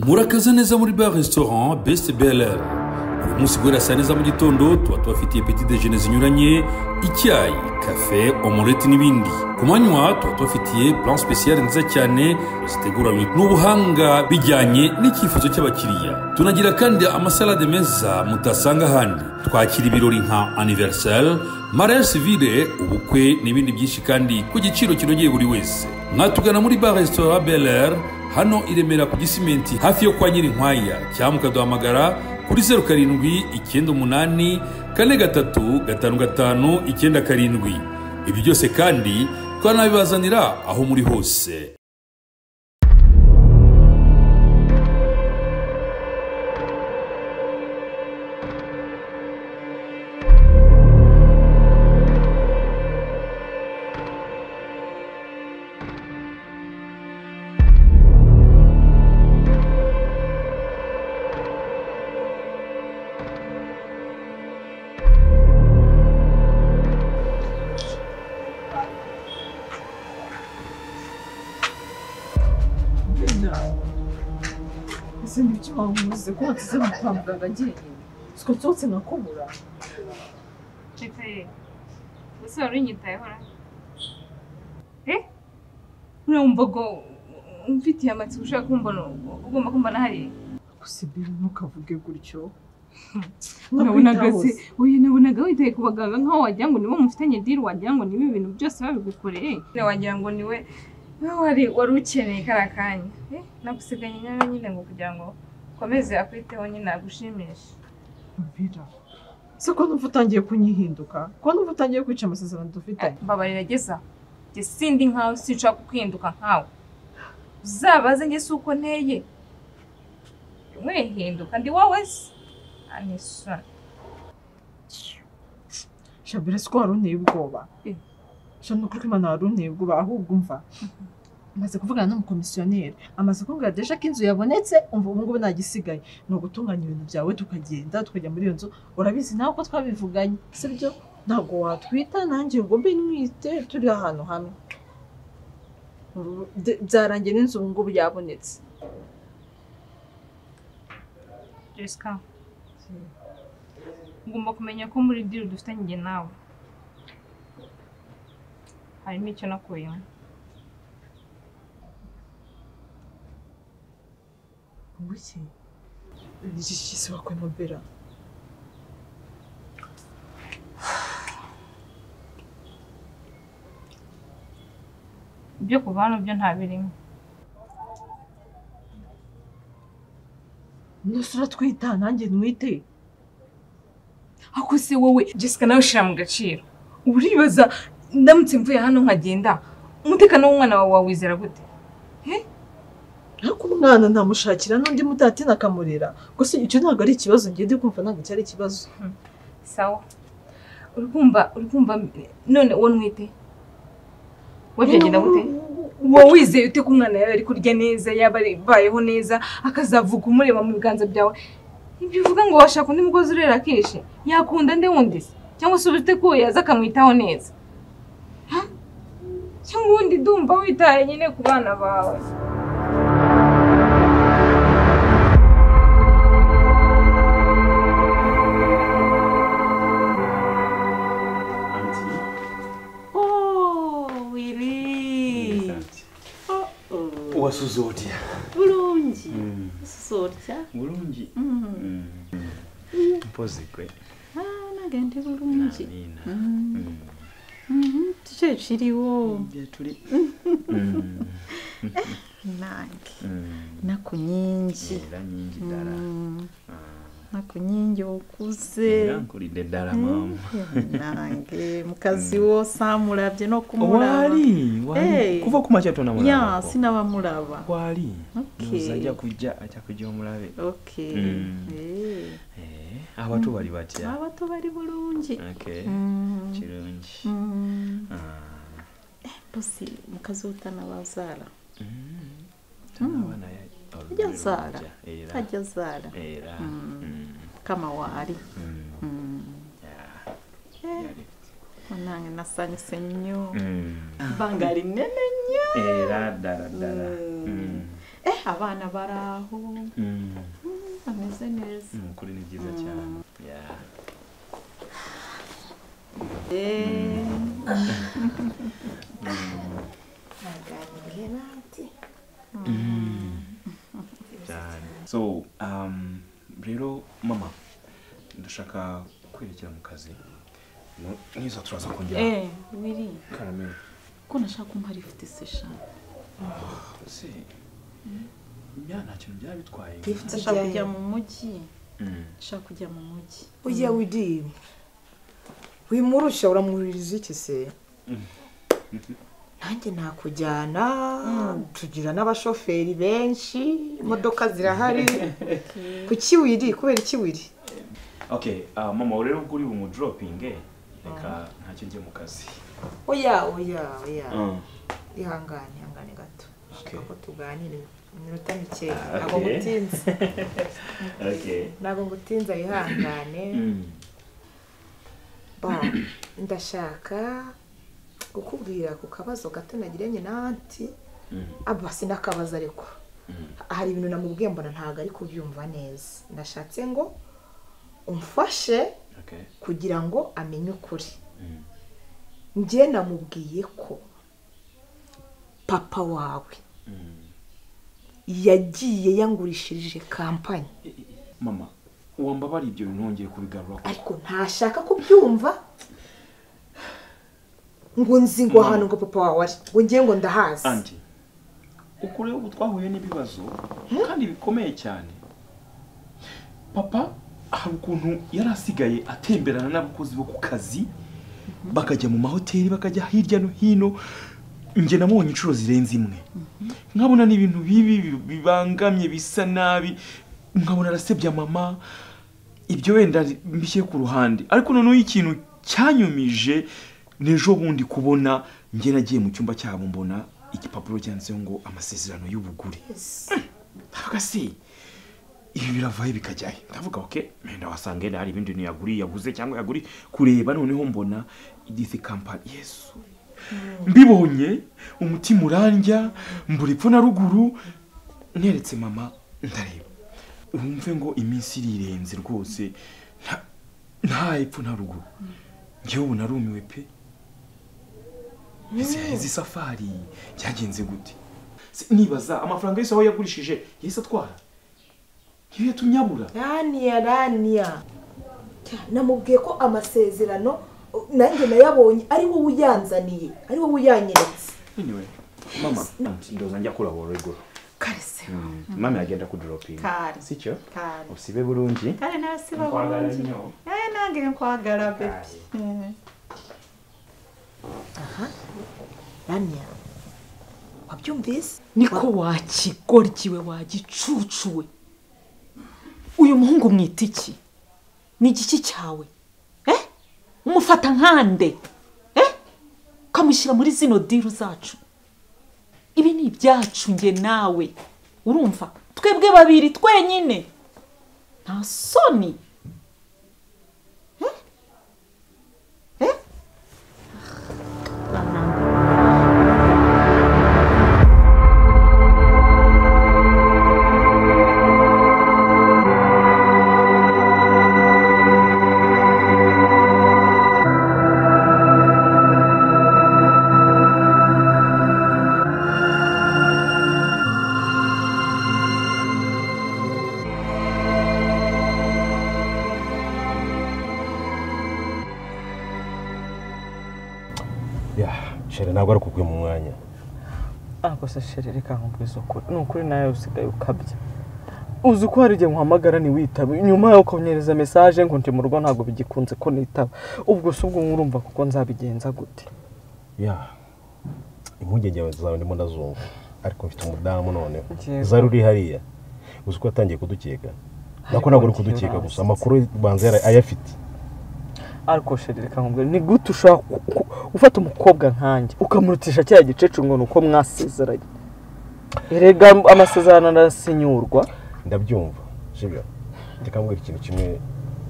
Murakaza neza muri bar restaurant Best BLR. Buri munsi guhera saa neza mu gitondo tuba tubafitiye petit déjeuner zinyuranye, icyayi, café, omelette n'ibindi. Ku manywa tuba tubafitiye plan spécial nziza cyane ziteguranywe n'ubuhanga bijyanye n'icyifuzo cy'abakiriya. Tunagira kandi amasalade meza mutasanga ahandi. Twakira ibirori nka anniversaire, mariage civile, ubukwe n'ibindi byinshi kandi ku giciro kinogeye buri wese. Mwatugana muri bar restaurant BLR hano i Remera ku Gisimenti hafi yo kwa Nyirinkwaya, cyangwa mukaduhamagara kuri 0798 43 55 97. Ibyo byose kandi twanabibazanira aho muri hose. Ese nibyo wankoze ko nsize kwa muganga njyenyine, siko nsohotse nkakubura. Ndetse gusa wari unyitayeho ra? Urumva ngo umfitiye amatsiko ushaka kumbona, ugomba kumbona hariya. Gusa Bella ntukavuge gutyo. Nabonaga se, oya nabonaga witaye ku baganga nkaho wagira ngo nibo mufitanye deal, wagira ngo nibo ibintu byose babigukoreye. Wagira ngo niwe wari ukeneye kariya kanya. Nagusiganye nawe nyine ngo kugira ngo ukomeze akwiteho nyine agushimishe. Bella, se ko numva utangiye kunyihinduka, ko numva utangiye kwica amasezerano dufitanye. Mbabarira geza, njye sindi nkawe, sinshaka kukwinduka nkawe. Uzabaze njye si uko nteye. Mwihinduka ndi wowe se? Anisoni. Sha Bella, siko wari unteye ubwoba. Sha nukuri ko Imana wari unteye ubwoba, ahubwo umva. Amaze kuvugana n'umukomisiyoneri, amaze kumbwira deja ko inzu yabonetse, umva ubu ngubu ntagisigaye. Ni ugutunganya ibintu byawe tukagenda tukajya muri iyo nzu, urabizi nawe ko twabivuganye, sibyo? Ntabwo watwita nanjye ngo mbe nwite turi ahantu hamwe. Byarangiye n'inzu ubu ngubu yabonetse. Jessica, ugomba kumenya ko muri deal dufitanye njye nawe harimo icyo nakuyemo. Wiki, niki wakuyemo Bella? Ibyo kuva hano byo ntabirimo. Nose uratwita nanjye ntwite. Ako se wowe Jessica nawe ushira mu gaciro. Uribaza ndamutse mvuye hano nkagenda, umutekano w'umwana wawe wawizera gute? Ariko umwana ntamushakira n'undi mutatina akamurera. Gusa icyo ntabwo ari ikibazo, ngiye ndi kumva ntabwo cyari ikibazo. Sawa. Uri kumva none uwo ntwite? Wowe byagenda gute? Wowe wizeye ute ko umwana yawe ari kurya neza, yaba abayeho neza, akazavuka umureba mu biganza byawe? Ibyo uvuga ngo washaka undi mugozi urera akishe, yakunda nde wundi se? Cyangwa se ute ko yaza akamwitaho neza? Cyangwa ubundi ndumva witaye nyine ku bana bawe. Wasuze otya? Bulungi. Wasuze otya? Bulungi. Mpozi gwe. Nange ndi bulungi. Kiki ekiriwo? Tuli. Nange. Nnaku nnyingi. Era nnyingi ddala. Nnaku nnyingi okuze. Era nkulidde ddala maama. Nange mukazi wo saamulabye n'okumulaba. Wali, wali. Kuva ku makya tonamulaba. Ya, sinabamulaba. Wali. Okay. Ajja kujja omulabe. Okay. Abato bali batya? Abato bali bulungi. Okay. Kirungi. Mpozi mukazi wo tanabazaala. Tanaba naye. Ajja zaala. Ajja zaala. Era. Kama waali. Nange nasanyuse nnyo. Ebbanga linene nnyo. Era ddala ddala. Abana baraho. Ameze neza. Kuri ni byiza cyane. Yeah. So, rero mama ndashaka kwerekera mu kazi. Nizo turaza kongera. Wiri. Karame. Ko nashaka kumpa lift session. Si. Bya nta kintu byaba bitwaye. Lift ndashaka kujya mu mujyi. Ndashaka kujya mu mujyi. Oya widi. Wimurusha uramuririza iki se? Nanjye nakujyana tugira n'abashoferi benshi imodoka zirahari. Kuki wiri kubera iki wiri? Okay, mama rero ubwo uri mu dropping reka ntacyo ngiye mu kazi. Oya oya oya. Ihangane ihangane gato. Okay. Ko tuganire iminota mike ntabwo ngutinze. Okay. Ntabwo ngutinze ihangane. Ba ndashaka kukubwira ku kabazo gato nagiranye na anti. Aba sinakabaza ariko hari ibintu namubwiye mbona ntago ari kubyumva neza. Ndashatse ngo umfashe kugira ngo amenye ukuri. Njye namubwiye ko papa wawe yagiye yangurishirije kampani. Mama wambabara ibyo bintu nongeye kubigarura ariko ntashaka kubyumva. Ngo nzi ngo hano ngo papa wawe ari ngo ngiye ngo ndahazi. Anti ukuri ubu twahuye n'ibibazo kandi bikomeye cyane. Papa hari ukuntu yari asigaye atemberana n'abakozi bo ku kazi bakajya mu mahoteli bakajya hirya no hino. Nge namubonye inshuro zirenze imwe nkabona n'ibintu bibi bibangamye bisa nabi, nkabona arasebya mama. Ibyo wenda mbishye ku ruhande, ariko noneho ikintu cyanyumije nejo bundi kubona nge nagiye mu cyumba cyabo mbona igipapuro cyanditseho ngo amasezerano y'ubugure. Ndavuga se ibi biravaye bikajyahe? Ndavuga okay, menda wasanga hari ibindi bintu yaguriye yaguze cyangwa yaguri kureba. Noneho mbona idisi company. Yesu mbibonye umutima urandya mbura ipfo na ruguru. Neretse mama ndareba wumve ngo iminsi irirenze rwose nta epfo na ruguru. Ngewe ubu narumiwe pe. Ese safari cyagenze gute? Nibaza amafaranga yose aho yagurishije yahise atwara. Ngiye tunyabura. Rania Rania. Namubwiye ko amasezerano nanjye nayabonye ari wowe uyanzaniye, ari wowe uyanyeretse. Anyway, mama ndoza njya kuraba rigoro. Karese. Mama yagenda ku dropping. Sicyo? Usibe burungi. Kare nawe siba burungi. Nange nkwagala baby. Aha. Rania. Wabyumvise? Niko wakigoryiwe wagicucuwe. Uyu muhungu mwita iki? Ni igiki cyawe? Umufata nkande? Ukamushyira muri zino diru zacu. Ibi ni ibyacu nge nawe. Urumva? Twebwe babiri twenyine. Nta soni. Ntabwo ari kukwe mu mwanya. Ariko se shere reka nkubwize ukuri. Ni ukuri nawe usigaye ukabya. Uzi ko hari igihe nkuhamagara ni witaba. Nyuma yo kunyereza message ngo ndi mu rugo ntabwo bigikunze ko nitaba. Ubwo se ubwo nkurumva kuko nzabigenza gute? Ya. Impungenge zawe ndimo ndazumva. Ariko mfite umudamu noneho. Zari uri hariya. Uzi ko atangiye kudukeka. Nako ntabwo uri kudukeka gusa amakuru banza ayafite. Ariko shere reka nkubwire ni gute ushaka ufata umukobwa nkanjye ukamurutisha cya gicecuru ngo nuko mwasezeranye. Erega amasezerano arasinyurwa. Ndabyumva sibyo? Reka nkubwire ikintu kimwe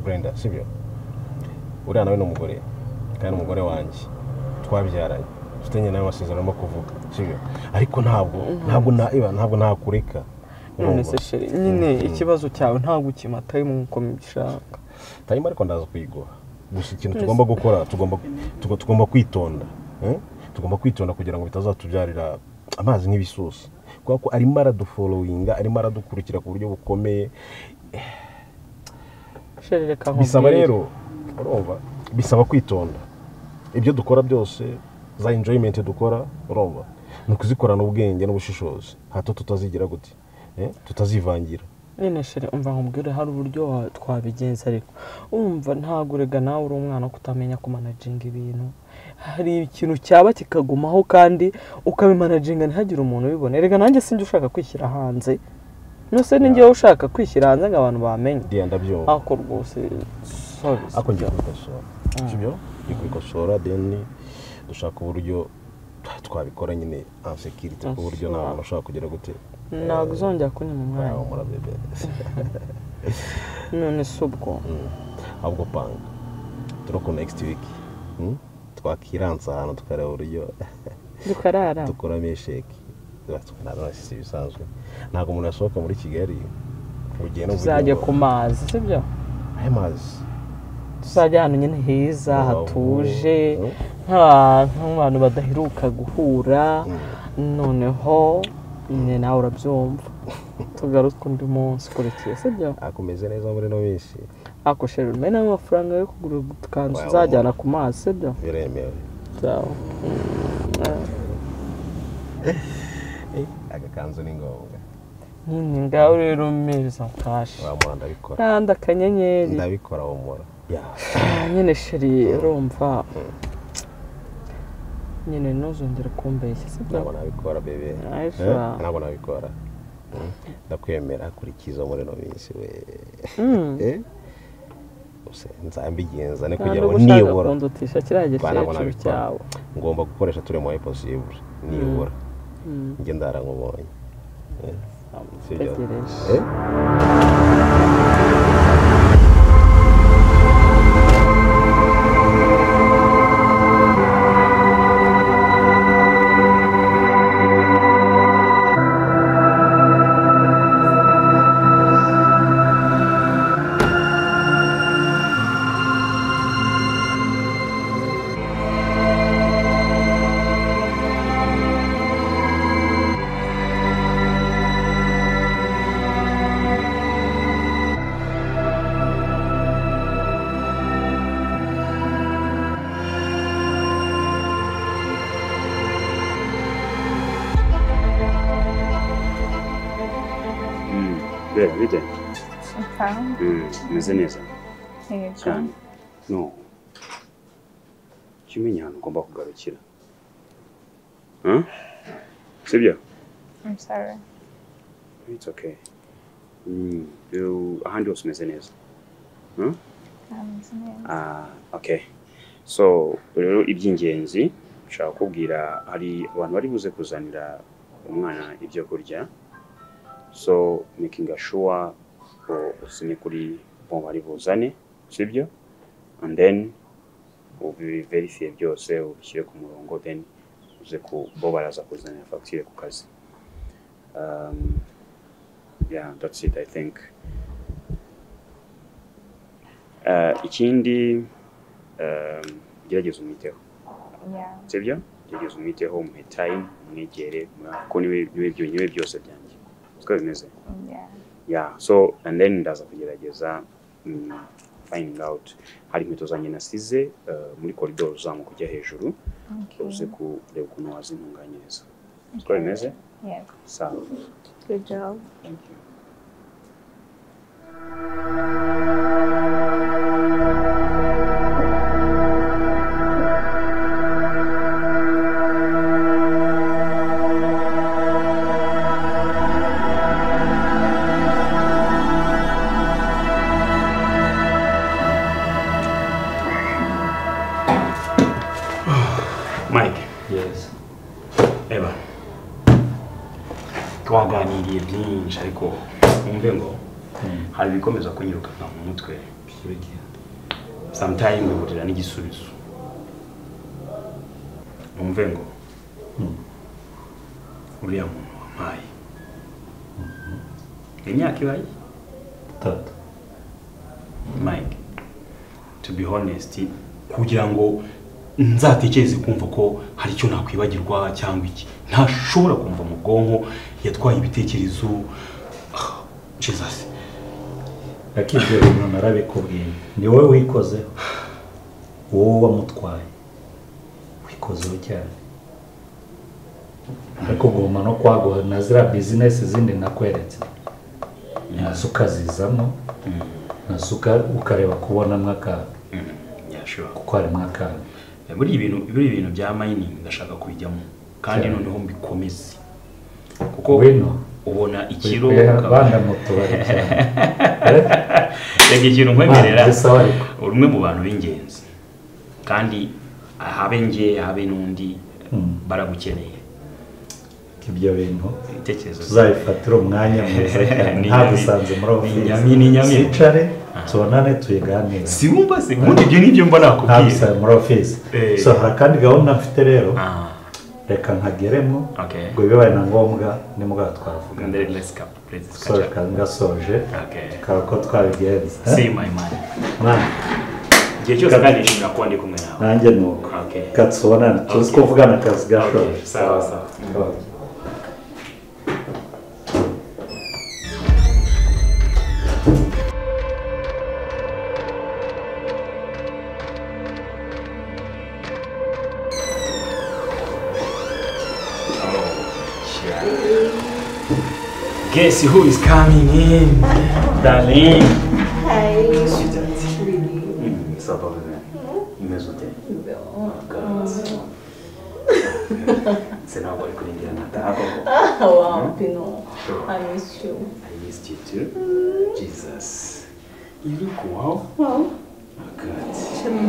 Brenda sibyo? Uriya nawe ni umugore kandi umugore wanjye twabyaranye mfitanye nawe amasezerano yo kuvuga sibyo? Ariko ntabwo ntabwo nakureka. None se chéri nyine ikibazo cyawe ntabwo ukima time nkuko mbishaka. Time ariko ndaza kuyiguha. Gusa ikintu tugomba gukora tugomba kwitonda. Tugomba kwitonda kugira ngo bitazatubyarira amazi nk'ibisusa. Kuko ko arimo aradufollowinga, arimo aradukurikira ku buryo bukomeye. Chéri reka nkubwire. Bisaba rero urumva bisaba kwitonda. Ibyo dukora byose za enjoyment dukora urumva ni ukuzikorana ubwenge n'ubushishozi hato tutazigira gute tutazivangira. Nyine chéri umva nkubwire hari uburyo twabigenza ariko umva ntago urega nawe uri umwana kutamenya kumanaginga ibintu. Hari ikintu cyaba kikagumaho kandi ukabimanaginga ntihagire umuntu ubibona. Erega nanjye sinjye ushaka kwishyira hanze. Nose ni njyewe ushaka kwishyira hanze ngo abantu bamenye. Ndiya ndabyumva. Ako rwose sorry. Ako ngiye kubikosora. Sibyo? Ngiye kubikosora then dushaka uburyo twabikora nyine en sécurité ku buryo nta muntu ushaka kugera gute. Ntabwo uzongera kunyima umwanya. None se ubwo ahubwo panga turoko next week twakiranza ahantu tukareba uburyo dukarara dukoramo esheke si ibisanzwe. Ntabwo umuntu yasohoka muri Kigali ugenda tuzajya ku mazi sibyo? Ayo mazi tuzajya ahantu nyine heza hatuje nk'abantu badaheruka guhura noneho nyine nawe urabyumva tugaruke undi munsi ukurikiye sibyo? Akomeze neza muri no minsi. Ako chéri umena amafaranga yo kugura udukanzu uzajyana ku mazi sibyo? Biremewe. Sawa. Agakanzu ni ngombwa. Nyine ngaho rero mpereza kashi. Wa ndabikora. Kandi akanyenyeri. Ndabikora humura. Nyine chéri urumva nyine ntuzongere kumbeshya sibyo? Ntabwo nabikora bebe. Ntabwo nabikora. Ndakwemera kurikiza muri no minsi we. Nzambigenza ne kugira ngo nibura. Kundutisha kiriya gikecuru cyawe. Ngomba gukoresha turi moye possible nibura. Njye ndarankubonye. Tegereje. Umeze neza cyane. No jya umenya ahantu ugomba kugarukira sibyo? I'm sorry. It's okay. Ahandi hose umeze neza. Okay. So rero iby'ingenzi nshaka kukubwira hari abantu bari buze kuzanira umwana ibyo kurya. So making sure usinye kuri bon bari buzane sibyo? And then ubiverifye byose ubishyire ku murongo then uze ku bo baraza kuzanira facture ku kazi. Yeah, that's it I think. Ikindi gerageza umwiteho. Yeah. Sibyo? Gerageza umwiteho umuhe time umwegere kuko niwe byose byanjye. Siko bimeze? Yeah. Yeah, so and then ndaza kugerageza finding out hari inkweto zanjye nasize muri corridor uzamuka kujya hejuru. Okay. Uze kureba ukuntu wazintunganyiriza. Siko bimeze? Yeah. Sawa. Good job. Thank you. Mike. Yes. Eba. Twaganiriye byinshi ariko wumve ngo hari ibikomeza kunyirukanka mu mutwe. Sometimes bihurira n'igisubizo. Wumve ngo uriya muntu wampaye Imyaka ibaye 3. Mike, to be honest, kugira ngo nzatekereze kumva ko hari icyo nakwibagirwa cyangwa iki, ntashobora kumva mu bwonko yatwaye ibitekerezo. Jesus. Akibyo bintu narabikubwiye, ni wowe wikozeho, wowe wamutwaye, wikozeho cyane. Ariko guma no kwaguha na ziriya bizinesi zindi nakweretse, nazo ukazizamo, nazo ukareba kubonamo akantu, kuko harimo akantu. Buri ibintu bya mining ndashaka kubijyamo kandi noneho mbikomeze, kuko ubona ikiro banda mu tubari cyane. Reka ikintu nkwemerera, uri umwe mu bantu b'ingenzi kandi habe nge habe n'undi baragukeneye. Ibyo bintu tuzabifatira umwanya mwiza cyane, ntagusanze muri ofisi, sicare tubonane tuyiganire. Si wumva se ubundi ibyo nibyo mba nakubwiye, ntagusanze muri ofisi. So hari akandi gahunda mfite rero, reka nkageremo, ngo bibaye na ngombwa nimugoroba twavugana. Ngasoje tukaba ko twabigenza. See my man. Igihe cyose kandi nishimira kuba ndi kumwe nawe. Nanjye nuko. Katubonane tuzi kuvugana akazi gashoje. Sawa sawa. Guess who is coming in, darling? Hi. Sweetheart. Really? Ça va bien. Umeze ute? Oh God. C'est là où I couldn't get another. Wow, Pino. I miss you. I missed you too. Jesus. You look wow. Wow. Oh God. Shema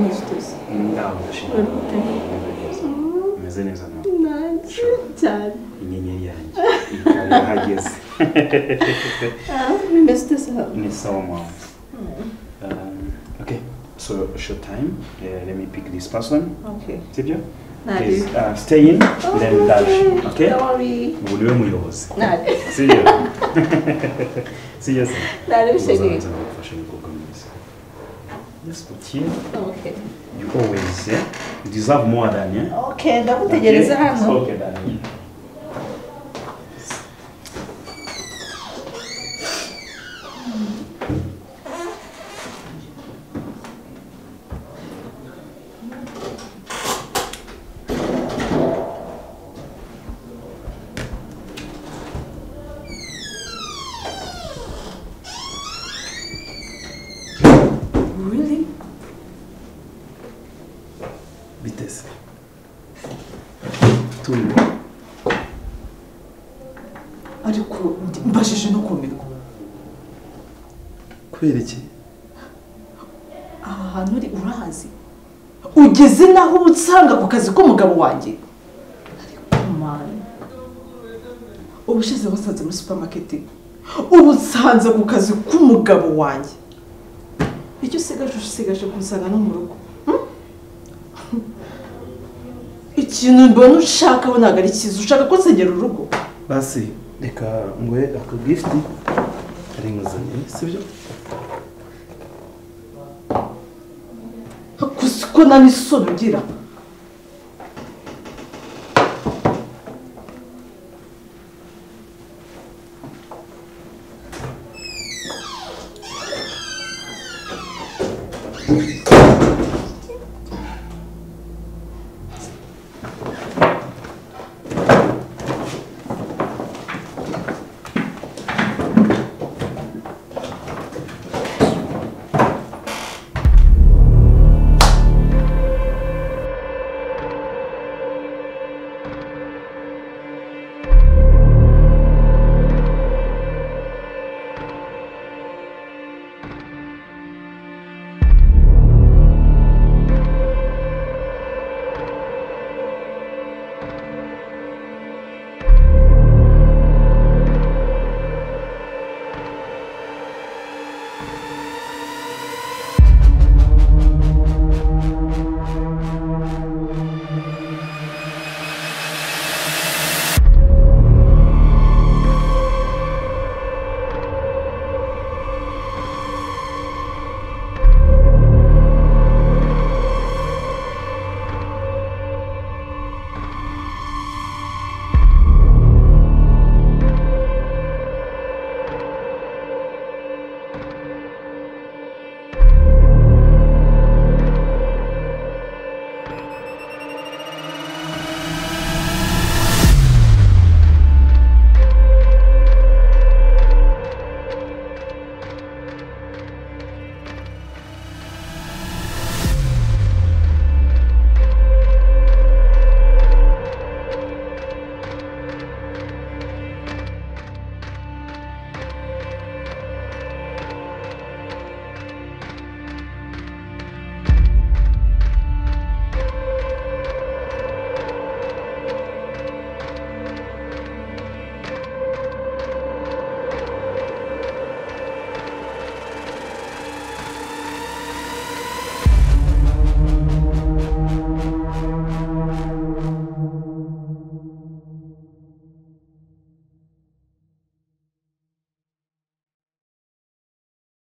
Umeze neza nawe? Nanjye cyane. Inyenyeri yanjye ikaba yahageze. Bimeze ute se? Ni sawa mama. Okay, so short time. Let me pick this person. Okay. Sibyo? Please stay in, then dash. Okay? Don't worry. Ubu niwe muyobozi. Nari. Sibyo? Sibyo se? Nari bishege. Nzagufasha umukobwa mwiza. Just put here. Okay. You always, yeah? You deserve more than, yeah? Okay, ndagutegereza hano. Okay, darling. Really? Bitese. Tumwe. Ariko mbashije no kumirwa. Kubera iki? Aha hantu uri urahazi. Ugeze naho unsanga ku kazi k'umugabo wanjye. Ariko man. Ubushize wasanze muri supermarket. Ubu nsanze ku kazi k'umugabo wanjye. Icyo usigaje kunsanga no mu rugo. Ikintu mbona ushaka bo ntabwo ari cyiza, ushaka ko nsengera urugo. Basi reka ngwe aka gift ari nguzanye, sibyo? Ko nta n'isoni ugira.